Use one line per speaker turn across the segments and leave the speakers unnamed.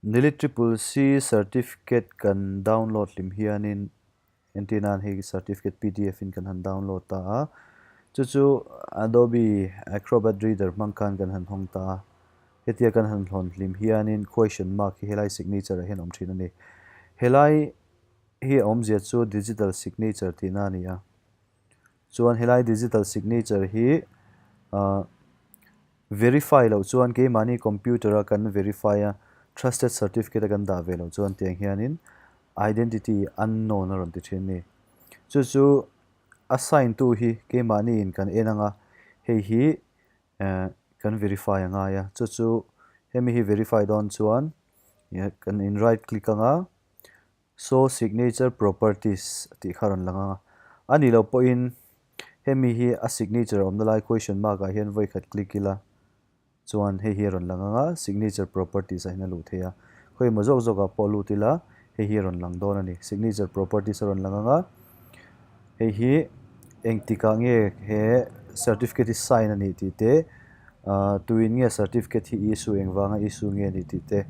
Nili Triple C certificate kan download hlim hianin entir nan hei certificate pdf in kan han download ta a, chu chu Adobe Acrobat Reader hmang khan kan han hawng ta a, hetia kan han hlawn hlim hianin question mark hi helai signature ah hian a awm thin a ni. Helai hi a awmzia chu digital signature tihna a ni a, chuan helai digital signature hi ah Verify loh chuan keimahni computer a kan verify a, trusted certificate a kan dah ve loh chuan tiang hianin identity unknown a rawn ti thin a ni. Chu chu a sign tu hi keimahni in kan en anga hei hi kan verify a ngai a, chu chu hemi hi verify dawn chuan kan in right click anga Show signature properties tih kha a rawn lang a, a nih loh pawhin hemi hi a signature a awmna lai question mark ah hian vawi khat click ila chuan hei hi a rawn lang ang a, signature properties ah hian a luh theih a, khawi emaw zawk zawk ah pawh lut ila hei hi a rawn lang dawn a ni, signature properties a rawn lang ang a, hei hi engtikah nge he certificate hi sign a nih tih te Ahh tuin nge certificate hi issue engvanga issue nge ni tih te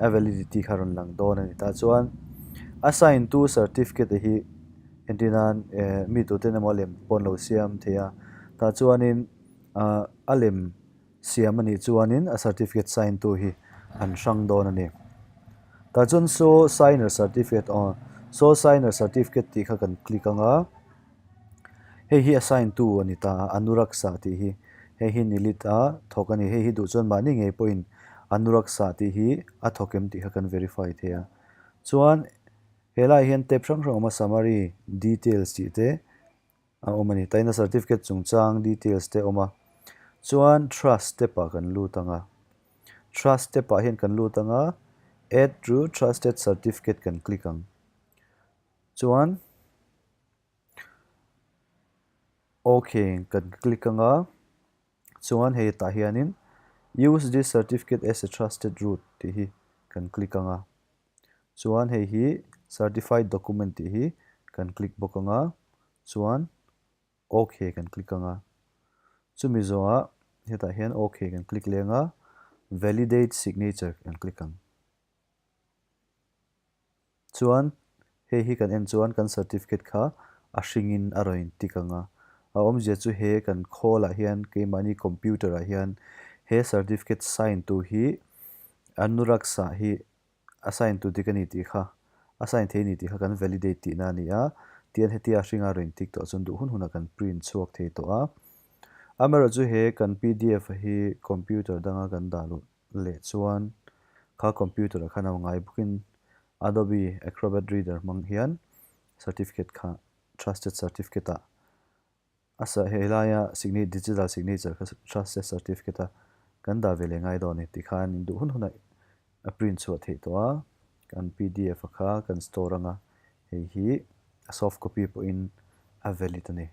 a validity kha rawn lang dawn a ni. Tah chuan a sign tu certificate hi entir nan eh mi tuten emaw a lem pawh an lo siam thei a, tah chuanin ahh a lem siam a nih chuanin a certificate sign tu hi an hrang dawn a ni. Tah chuan saw signer certificate aw saw signer certificate tih kha kan click ang a. Hei hi a sign tu a ni ta a, Anurag Sah tih hi. Hei hi Nilit a thawk a ni. Hei hi duh chuan mahni ngei pawhin Anurag Sah tih hi a thawk em tih kha kan verify thei a. Chuan he laiah hian tab hrang hrang a awm a, summary, details tih te a awm a ni. Taina certificate chungchang details te a awm a. Chuan trust step ah kan lut ang a. Trust step ah hian kan lut ang a, add to trusted certificate kan click ang. Chuan. Ok kan click anga chuan hei tah hianin use this certificate as a trusted root tih hi kan click anga chuan hei hi certified document tih hi kan click bawk anga chuan ok kan click anga chumi zawhah hetah hian ok kan click leh anga validate signature kan click ang. Chuan hei hi kan en chuan kan certificate kha a hringin a rawn intik ang a, a awmzia chu he kan khawl ah hian keimahni computer ah hian he certificate sign tu hi Anurag-sa hi a sign tu dik a ni tih kha a sign thei a ni tih kha kan validate tihna a ni a, tihian hetia a hringa rawn intik tawh chuan duh hun hunah kan print chhuak thei tawh a. Amaherawhchu he kan pdf hi computer danga kan dah luh leh chuan kha computer ah khan a ngai bawkin Adobe Acrobat Reader hmang hian certificate kha trusted certificate ah a sa he laia signa digital signature kha trusted certificate a kan dah ve leh ngai dawn a ni tih khan in duh hun hunah a print chhuah theih tawh a kan pdf a kha kan store anga hei hi a soft copy pawhin a valid a ni.